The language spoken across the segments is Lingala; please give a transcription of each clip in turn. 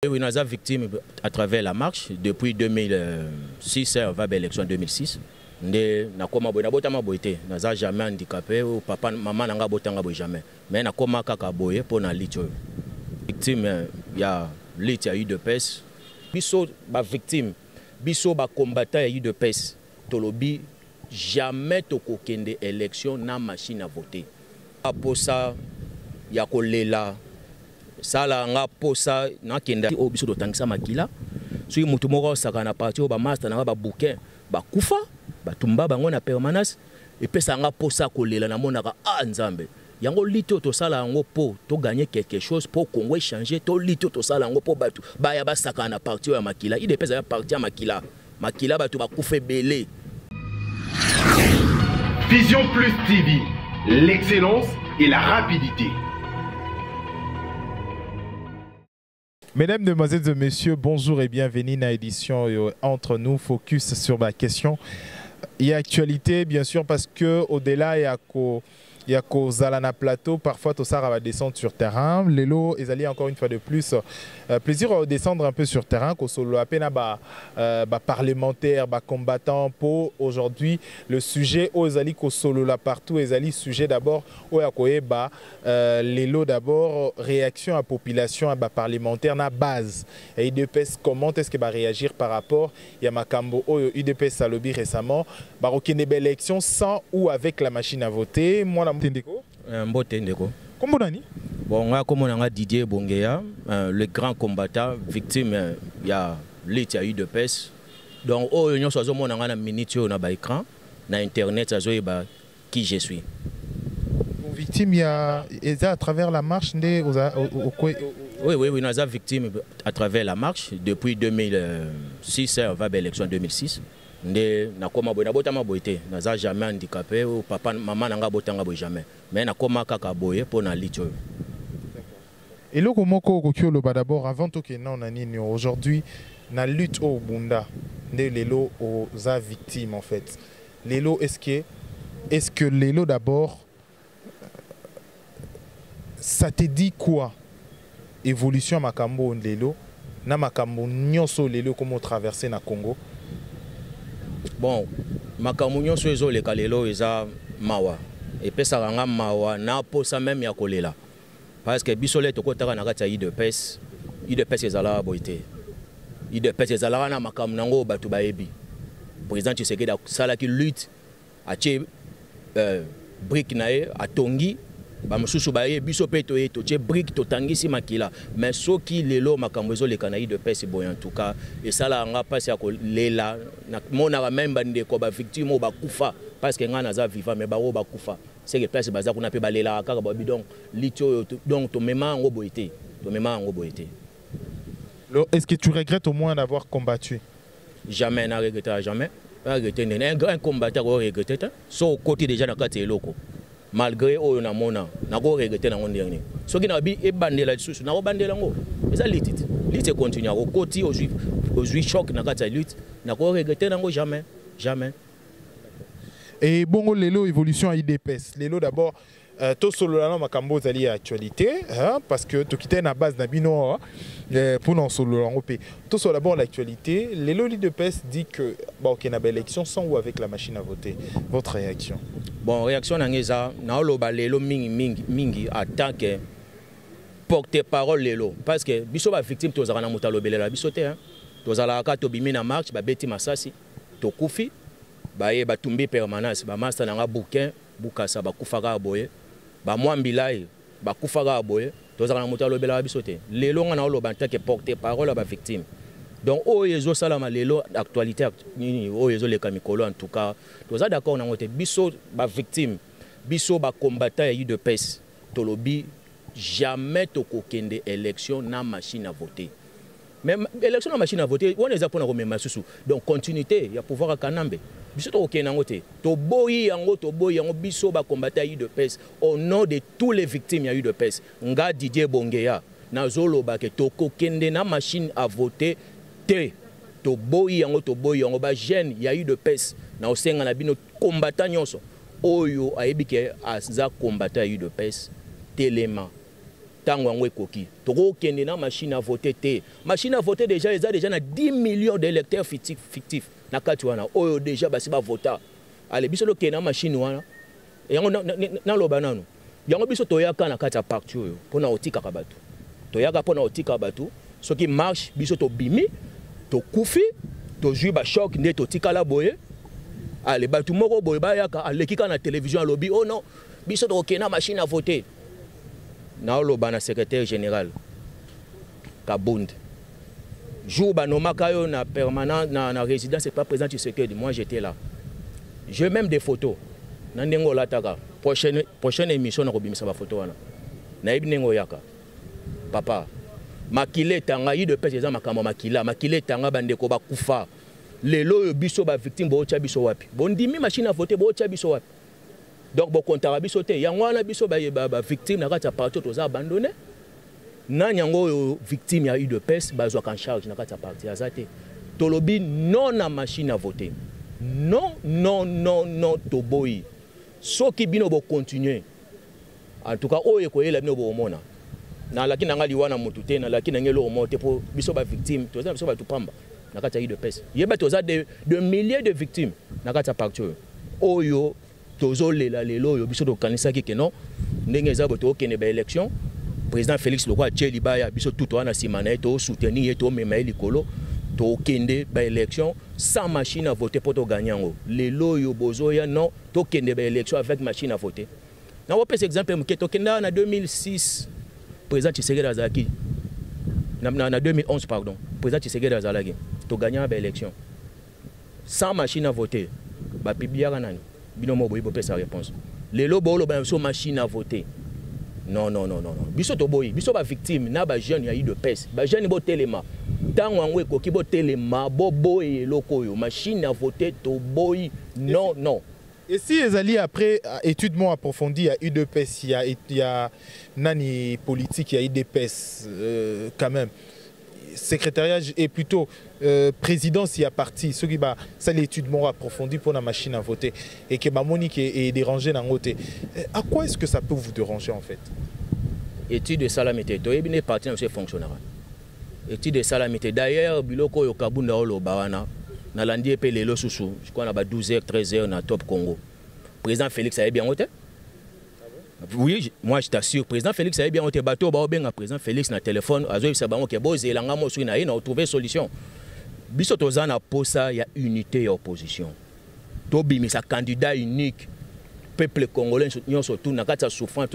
Oui, naza victime à travers la marche depuis 2006, va élection 2006. Nde nakoma boye, nabotama boye te, naza jamais handicapé ou papa mama nanga botanga boye jamais. Mais nakoma kaka boye pour na lutte oyo. Victime ya lutte ya UDPS. Biso ba victime, biso ba combattant ya UDPS, tolobi jamais tokokende élection na machine à voter. Posa ya kolela sala nga posa nakenda oyo biso totangisa makila. Soki motu moko osaka na parti oyo bamaster nanga babouquin bakufa batumba bango na permanence, epesa nga posa kolela, namonaka ah Nzambe yango lutte oyo tosala yango mpo toganye quelque chose mpo Congo échange, to lutte oyo tosala yango mpo bato baya basakana na parti oyo ya makila. UDPS ya parti ya makila, makila bato bakufa ebele. Vision Plus TV, l'excellence et la rapidité. Mesdames, Mesdemoiselles et Messieurs, bonjour et bienvenue à l'édition Entre nous, focus sur ma question. Il y a actualité, bien sûr, parce que au-delà, il y a kozala na plateau, parfois tout ça va descendre sur terrain. Lelo, ezali encore une fois de plus, plaisir à descendre un peu sur terrain, kosolo à peine ba, ba parlementaire, ba combattant pour aujourd'hui le sujet ozali kosolo la partout, ezali sujet d'abord oya koyeba lelo d'abord réaction à population à ba parlementaire na base. Et UDPS comment est-ce que va réagir par rapport ya makambo oyo UDPS alobi récemment, ba okende ba élection sans ou avec la machine à voter. Moi na ndeko. Mbote ndeko. Kombo nani? Bon, nga kombo nanga Didier Bongeya, le grand combattant victime ya lutte ya UDPS. Donc oyo nyonso azomona nga na minute oyo na ba écran, na internet azoyeba qui je suis. Bon, victime ya eza à travers la marche nde oza o, o, o, Oui, oui, oui, naza victime à travers la marche depuis 2006, va élection 2006. Nde nakoma boye, nabotama boye te, naza jamais handicapé ou papa mama nanga botanga boye jamais. Mais nakoma kaka boye pour na lutte oyo. Eloko moko okoki oloba d'abord avant tokende na nini aujourd'hui na lutte au Bunda nde lelo oza victime en fait. Lelo est-ce que lelo d'abord ça te dit quoi évolution makambo lelo na makambo nyonso lelo comment traverser na Congo? Bon, makambo nyonso ezoleka lelo eza mawa, epesaka nga mawa na posa même ya kolela, parce que biso le tokotaka na kati ya UDPS, UDPS ezalaka boye te. UDPS ezalaka na makambo nango bato bayebi. Président Tshisekedi asalaki lutte, atie brique na ye, atongi bamosusu baye, biso mpe toye totie brique, totangisi makila. Mais soki lelo makambo ezoleka na UDPS boye, en tout cas esalaka nga mpasi ya kolela. Namonaka même bandeko bavictime oyo bakufa, parce que ngai naza vivant, mais bango bakufa, c'est que place baza kuna mpe balelaka kaka babi. Donc lutte oyo, donc tomema yango boye te, tomema yango boye te. Est-ce que tu regrettes au moins d'avoir combattu? Jamais, na regrette jamais. Regretter ndenge un combattant ko regretter te. So okoti déjà na kati ya eloko, malgré oyo namona, nako regretter nango ndenge nini? Soki nabi ebandela lisusu, nakobandela yango. Eza lutte te, lutte econtinue. Okoti, ozwi choc na kati ya lutte, nako regretter nango jamais, jamais. Et bongo lelo évolution à UDPS lelo d'abord, tosolola na makambo ozali ya actualité, hein, parce que tokite na base na bino pour na solola yango mpe tosolola d'abord l'actualité. Lelo l'UDPS dit que bon, ok, na élection sans ou avec la machine à voter, votre réaction? Bon, réaction na nga eza naoloba lelo mingi mingi mingi en tant que porte-parole lelo, parce que biso bavictime tozalaka na moto alobelela biso te, hein. Tozalaka kaka tobimi na marche, babeti masasi, tokufi, baye batumbi permanence, bamaster nanga bouquin bukasa bakufaka boye, bamwambilai bakufaka boye, tozalaka na moto alobelaka biso te. Lelo nga naoloba en tant que porte-parole ya bavictime. Donc oyo ezosalama lelo, actualité nini oyo ezoleka mikolo, en tout cas toza d'accord nango te. Biso bavictime, biso bacombattant ya UDPS, tolobi jamais tokokende élection na machine à voter. Mais élection na machine à voter wana eza mpona komema susu donc continuité ya pouvoir ya Kanambe. Biso tokokende yango te, toboyi yango, toboyi yango. Biso bacombattant ya UDPS, au nom de tous les victimes ya UDPS, nga Didier Bongeya nazoloba ke tokokende na machine à voter te. Toboyi yango, toboyi yango. Bajeune ya UDPS, na osenga na bino combattant nyonso oyo ayebi ke aza combattant ya UDPS, telema. Ntango yango ekoki, tokokende na machine à voter te. Machine à voter déjà eza déjà na 10 millions d'électeurs fictifs na kati wana, oyo déjà basi bavota. Ale, biso tokende na machine wana yango. Naloba nanu yango, biso toyaka na kati ya parti oyo mpona kotikaka bato, toyaka mpona kotika bato. Soki marche, biso tobimi, tokufi, tozwi bachoc nde totikala boye. Ale, bato moko boye bayaka, aleki kaka na télévision, alobi: "Oh non, biso tokokende na machine à voter." Naoloba na secrétaire général Kabund, jour banomaka yo na permanent na résidence pas président Tshisekedi, moi j'étais là, j'ai même des photos na ndenge olataka. Prochaine émission nakobimisa bafoto wana. Nayebi ndenge oyaka, papa. Makila etanga, UDPS eza makambo ya makila. Makila etanga, bandeko bakufa. Lelo oyo biso bavictime, bootya biso wapi? Bondimi machine à voter, bootya biso wapi? Donc bokontaka biso te. Yango wana biso bavictime na kati ya parti toza abandonné. Nani yango oyo victime ya UDPS bazwaka en charge na kati ya parti? Aza te. Tolobi non na machine à voter. Non, non, non, non, toboyi. Soki bino bocontinue, en tout cas oyo ekoyela bino, bokomona. Nalaki na nga liwa na motu te, nalaki na ngai eloko moko te, mpo biso bavictime toza biso bato pamba na kati ya UDPS. Yeba, toza de milliers de victimes na kati ya parti oyo. Oyo tozolela lelo oyo, biso tokanisaki ke non, ndenge eza boye, tokokende baélection, président Félix lokwa atie libaya, biso tu toza na nsima na ye, tosoutenir ye, tomema ye likolo, tokende baélection sans machine à voter mpo toganye yango. Lelo oyo bozoya: non, tokende baélection avec machine à voter. Nakopesa exemple moke. Tokendaka na 2006, président Tshisekedi azalaki na 2011, pardon, président Tshisekedi azalaki, toganyaka baélection sans machine à voter. Bapubliaka nani? Bino mo boyi bopesa réponse. Lelo booloba na biso machine à voter. Non, non, non, non, non, biso toboyi. Biso bavictime na bajeune ya UDPS, bajeune botelema. Ntango yango ekoki, botelema, boboyi eloko oyo machine à voter. Toboyi, non, non. Et si ezali après étude moins approfondie ya UDPS, il y a nani politique ya UDPS quand même secrétariat et plutôt présidence ya parti, ce qui va ça, l'étude moins approfondie pour la machine à voter et que bamoni est dérangé nango te, à quoi est-ce que ça peut vous déranger en fait? Étude esalami te. Toyebi nde parti na biso efonctionnera. Étude esalami te. D'ailleurs, biloko oyo Kabunda oloba wana, nalandi ye mpe lelo susu, je crois na ba 12 heures, 13 heures na Top Congo. Président Félix ayebi yango te. Oui, moi je t'assure, président Félix ayebi yango te. Bato oyo baobenga président Félix na téléphone, azoyebisa bango ke bozela nga mo, soki na ye na otrouve solution. Biso toza na posa ya unité ya opposition, tobimisa candidat unique. Peuple congolais nyonso tu na kati ya souffrance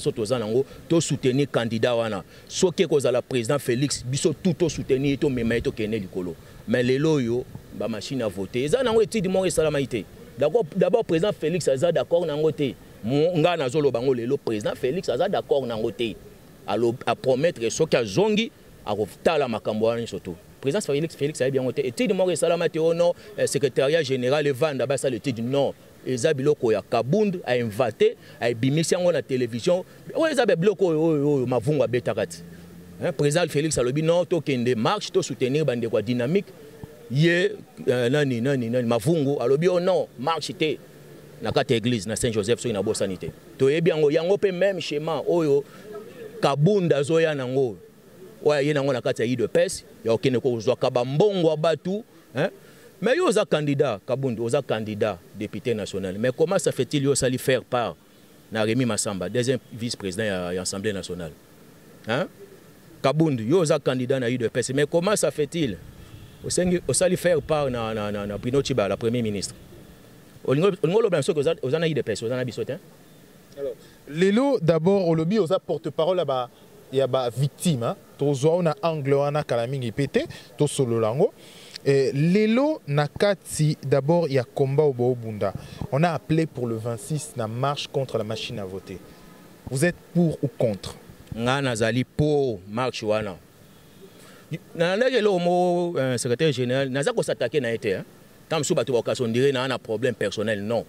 oyo toza nango, tosoutenir candidat wana. Soki ekozala président Félix, biso tu tosoutenir ye, tomema ye, tokende likolo. Mais lelo oyo bamachine à voter eza nango, étude moko esalamaki te. D'abord, président Félix aza d'accord nango te. Ngai nazoloba yango lelo, président Félix aza d'accord nango te. Apromettre soki azongi, akotala makambo wana nyonso tu. Président Félix ayebi yango te. Étude moko esalama te. O non, secrétariat général evanda, basala étude, non. Eza biloko ya Kabund ainvente, ayebimisi yango na télévision. Oyo eza babiloko oyo Mavungu abetaka ti président Félix alobi: non, tokende marche, tosoutenir bandeko ya dynamique. Ye nani nani nani, Mavungu alobi: o non, marche te, na kati ya église na Saint Joseph, soki nabosani te. Toyebi yango. Yango mpe même schéma oyo Kabunda azoya nango, oyo aye nango na kati ya UDPS, ya kokende kozwaka bambongo ya bato. Mais yo oza candidat, Kabund, oza candidat député national, mais comment ça fait-il yo osali faire part na Rémi Massamba, deuxième vice-président ya Assemblée nationale, hein? Kabund, yo oza candidat na UDPS, mais comment ça fait-il osali faire part na Bruno Tshibala, premier ministre? Olingi oloba na soki oza na UDPS, oza na biso te? Alors, lelo d'abord olobi oza porte-parole ya ba victime, hein? Tozwa na angle wana kala mingi mpe te, tosolola yango. Lelo na kati d'abord ya combat oyo bobunda, on a appelé pour le 26 na marche contre la machine à voter. Vous êtes pour ou contre? Nga nazali pour marche wana. Nalandaki eloko moko, secrétaire général, naza kosatake na ye te. Ntango mosusu bato bakasi ondire naa na problème personnel. Non,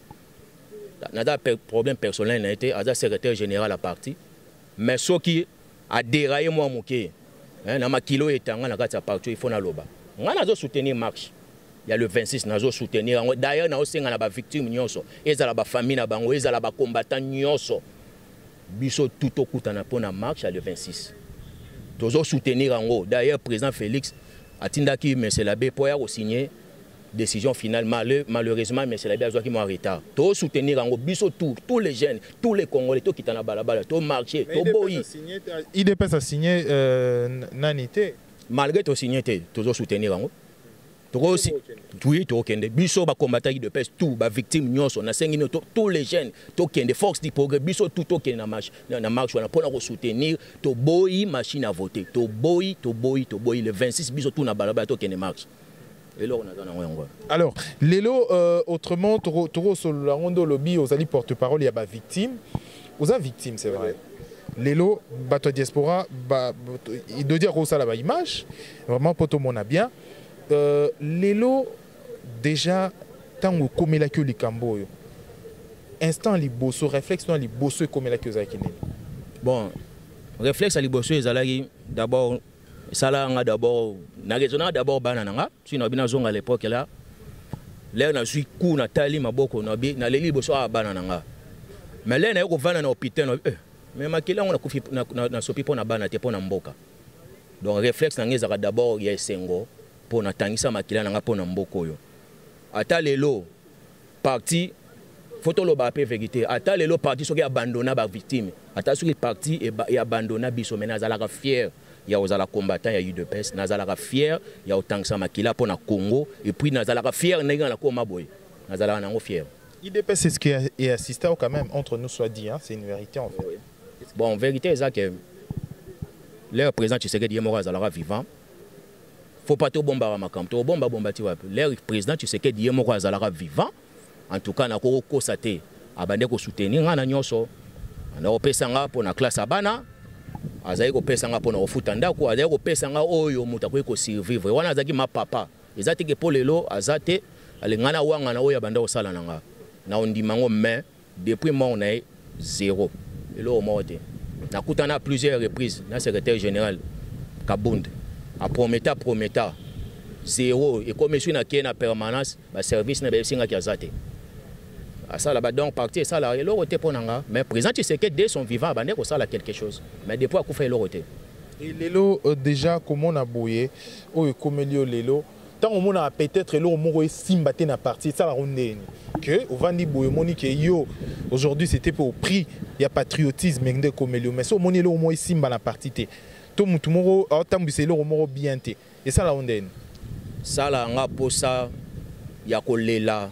naza problème personnel na ye te. Aza secrétaire général ya parti, mais soki adéraye mwa moke na makilo oyo etanga na kati ya parti, il faut naloba. Ngai nazosoutenir marche ya le 26, nazosoutenir yango. D'ailleurs, naosenga na bavictime nyonso, ezala bafamille na bango, ezala bacombattant nyonso. Biso tout tokutana mpo na marche ya le 26, tozosoutenir yango. D'ailleurs, président Félix atindaki monsieur l'abbé mpo ya kosigner décision finale. Malheureusement, monsieur l'abbé azwaki mwa retard. Tozosoutenir yango biso tout, tous les jeunes, tous les Congolais, tokita na balabala, tomarche, toboyi. UDPS a signé nani te. Malgré tosigné te, tozosoutenir yango. Oui, tokende. Biso bacombattants UDPS tout, bavictime nyonso, nasengi no tous les jeunes tokende, force du progrès, biso tout tokende na marche wana mpona kosoutenir. Toboyi machine à voter, toboyi, toboyi, toboyi. Le 26, biso tout na balabala, tokende marche. Eloko naza nango yango. Alors lelo, autrement, tokosolola ngo nde olobi ozali porte parole ya bavictime, oza victime, c'est vrai. Lelo bato ya diaspora idodi akosala baimage vraiment mpo tomona bien. Lelo déjà, ntango ekomelaki yo likambo oyo, instant liboso, réflexe no ya liboso ekomelaki ozalaki nini? Bon, réflexe ya liboso ezalaki d'abord, esalaka nga d'abord, na raisonnaka d'abord bana na nga. Soki nabi nazonga à l'époque là, l'heure nazwi coup, natali maboko, nabi naleli liboso awa bana na nga. Mais l'heure naye kovanda na hôpital, nabi mais makili yango nakufi, nasopi mpo na bana te, mpo na mboka. Donc réflexe na nga ezalaka d'abord ya esengo mpo natangisa makila na nga mpo na mboka oyo. Ata lelo parti, faut toloba mpe vérité, ata lelo parti soki abandonna bavictime, ata soki parti eabandonna biso, mais nazalaka fier ya kozala combattant ya UDPS, nazalaka fier ya kotangisa makila mpo na Congo, et puis nazalaka fier ndenge nakoma boye, nazalaka nango fier. UDPS, c'est ce qui est assisté quand même, entre nous soit dit, hein, c'est une vérité en fait. Oui. Bon, vérité eza ke l'heure président Tshisekedi ye moko azalaka vivant, faut pas tobombaka makambo, tobombabomba ti wapi? L'heure président Tshisekedi ye moko azalaka vivant, en tout cas nakokokosa te, abande kosoutenir nga na nyonso. Anda kopesa nga mpo na classe ya bana, azali kopesa nga mpo na kofuta ndako, azali kopesa nga oyo moto akoki kosurvivre. Wana azalaki ma papa. Eza teke mpo lelo aza te, alinga na wanga na oyo abanda kosala na nga na ondima yango. Mais depuis mort na ye, zéro, eloko moko te. Nakutana plusieurs reprises na secrétaire général Kabund, aprometa, prometa, zéro. Ekomi soki nakei na permanence, baservice na bayebisingaki aza te, asala ba. Donc parti esala eloko te mpo na nga. Mais président Tshisekedi, de son vivant, abandi kosala quelque chose, mais depuis akufa, eloko te. Et lelo déjà komona boye oyo ekomeli yo lelo, ntango omonaka peut-être eloko moko esimba te na parti, esalaka ndeni ke ovandi boye, omoni ke yo aujourd'hui c'était mpe au prix ya patriotisme nde ekomeli yo, mais so omoni eloko moko esimba na parti te, to mutu moko aotambwisa eloko moko bien te, esalaka ndeni? Sala nga mposa ya kolela,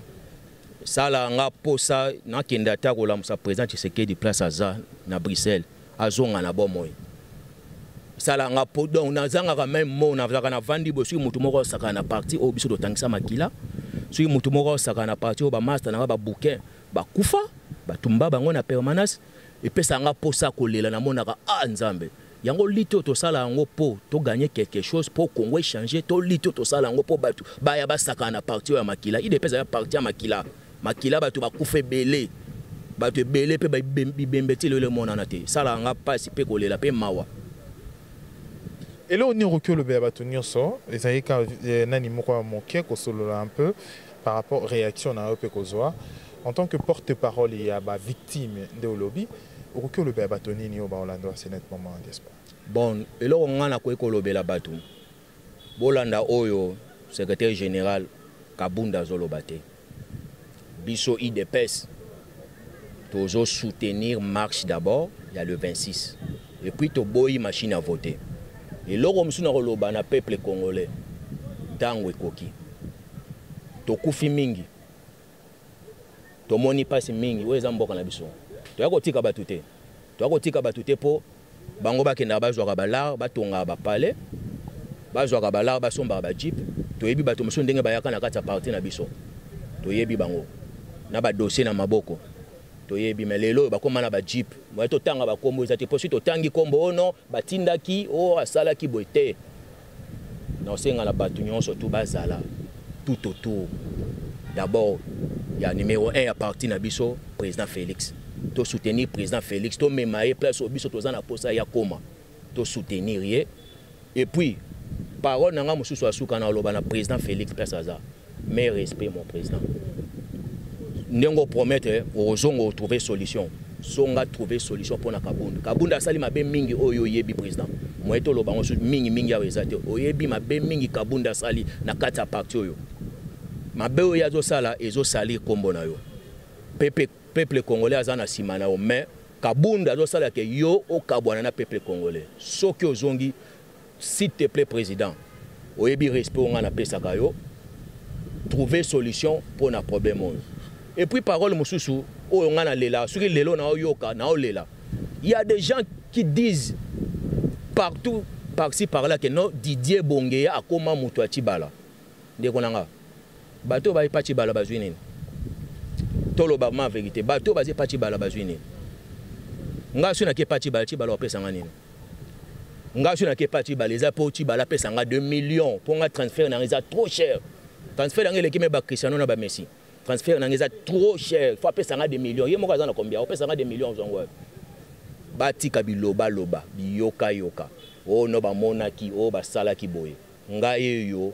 sala nga mposa nakende ata kolamusa président Tshisekedi place aza na Bruxelles, azonga na bomoi. Sala nga po donc nazangaka même mot, nazalaka navandi boye. Soki motu moko osakana na parti oyo biso totangisa makila, soki motu moko osakana na parti oyo bamaster nanga babouquin bakufa, batumba bango na permanence, epesaka nga mposa kolela. Namonaka a ah, Nzambe, yango lutte oyo tosala yango mpo toganye quelque chose, mpo Congo échange, to lutte oyo tosala yango mpo bato baya basakana na parti oyo ya makila. UDPS ezala parti ya makila, makila, bato bakufa ebele, bato ebele mpe bibembe ti lelo emonana te. Esalaka nga mpasi mpe kolela mpe mawa. Eloko nini okoki olobela bato nyonso? Ezali ka nani moko ya moke kosolola un peu par rapport réaction na yo mpe kozwa en tant que porte-parole ya bavictime nde olobi, okoki olobela bato nini oyo baolanda Senet Moment en diaspora? Bon, eloko nga nakoki kolobela bato, bolanda oyo secrétaire général Kabunda azoloba te. Biso UDPS tozosoutenir marche d'abord ya le 26 et puis toboyi machine à voter. Eloko mosusu na koloba na peuple congolais, ntango ekoki. Tokufi mingi, tomoni mpasi mingi. Oyo eza mboka na biso, toya kotika bato te, toya kotika bato te mpo bango bakendaka, bazwaka balare, batongaka bapalais, bazwaka balare, basombaka bajeep. Toyebi bato mosusu ndenge bayaka na kati ya parti na biso, toyebi bango na badossier na maboko, toyebi. Mais lelo oyo bakóma na bajeep, moye totanga bakombo eza te, mpo soki totangi kombo ono batindaki oyo asalaki boye te. Na osenga na bato nyonso tu bazala tout autour d'abord ya numéro 1 ya parti na biso, président Félix. Tosoutenir président Félix, tomema ye place oyo biso toza na posa ya koma, tosoutenir ye. Et puis parole na nga mosusu asuka na oloba na président Félix place aza: mes respect, mon président, ndenge opromettre okozonga otrouver solution. Zonga, trouver solution mpona Kabund. Kabund asali mabe mingi oyo oyebi, président. Moye toloba yango mingi mingi awa eza te. Oyebi mabe mingi Kabund asali na kati ya parti oyo. Mabe oyo azosala ezosalir nkombo na yo. Peuple congolais aza na nsima na yo, mais Kabund azosala ke yo okabwana na peuple congolais. Soki ozongi, s'il te plaît, président, oyebi respect oyo ngai napesaka yo, trouver solution mpona problème oyo. Et puis parole mosusu oyo ngai nalela, soki lelo naoyoka naolela, il y a des gens qui disent partout, par-ci par-là, que non, Didier Bongeya akoma moto ya Tshibala. Ndeko na nga, bato oyo bayepa Tshibala bazwi nini? Toloba ma vérité, bato oyo baza epa Tshibala bazwi nini? Ngai soki nake epa Tshibala, Tshibala opesanga nini? Ngai soki nake epa Tshibala, eza mpo Tshibala apesanga 2 millions mpo nga transfert nanga eza trop cher. Transfert nanga eleki me baCristiano na baMessi. Transfert nanga eza trop cher, faut apesanga 2 millions. Ye moko aza na combien? Opesanga 2 millions zongo wapi? Batika bilobaloba, biyokayoka oyo no bamonaki oyo basalaki boye. Ngai oyo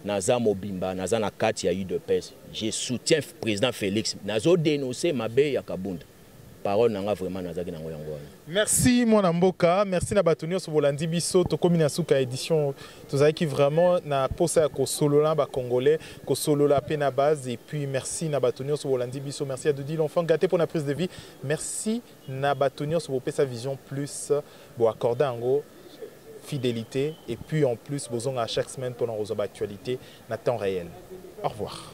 naza mobimba, naza na kati ya UDPS, je soutiens président Félix. Nazodénonce mabe ya Kabunda. Parole na nga vraiment nazalaki nango yango wana. Merci mwana mboka, merci na bato nyonso bolandi biso. Tokomi na suka ya édition. Tozalaki vraiment na posa ya kosolola na bacongolais, kosolola mpe na base. Et puis merci na bato nyonso bolandi biso. Merci à Dodi l'enfant gâté pour la prise de vie. Merci na bato nyonso bopesa Vision Plus, boaccorde yango fidélité. Et puis en plus bozonga chaque semaine mpona kozwa baactualité na temps réel. Au revoir.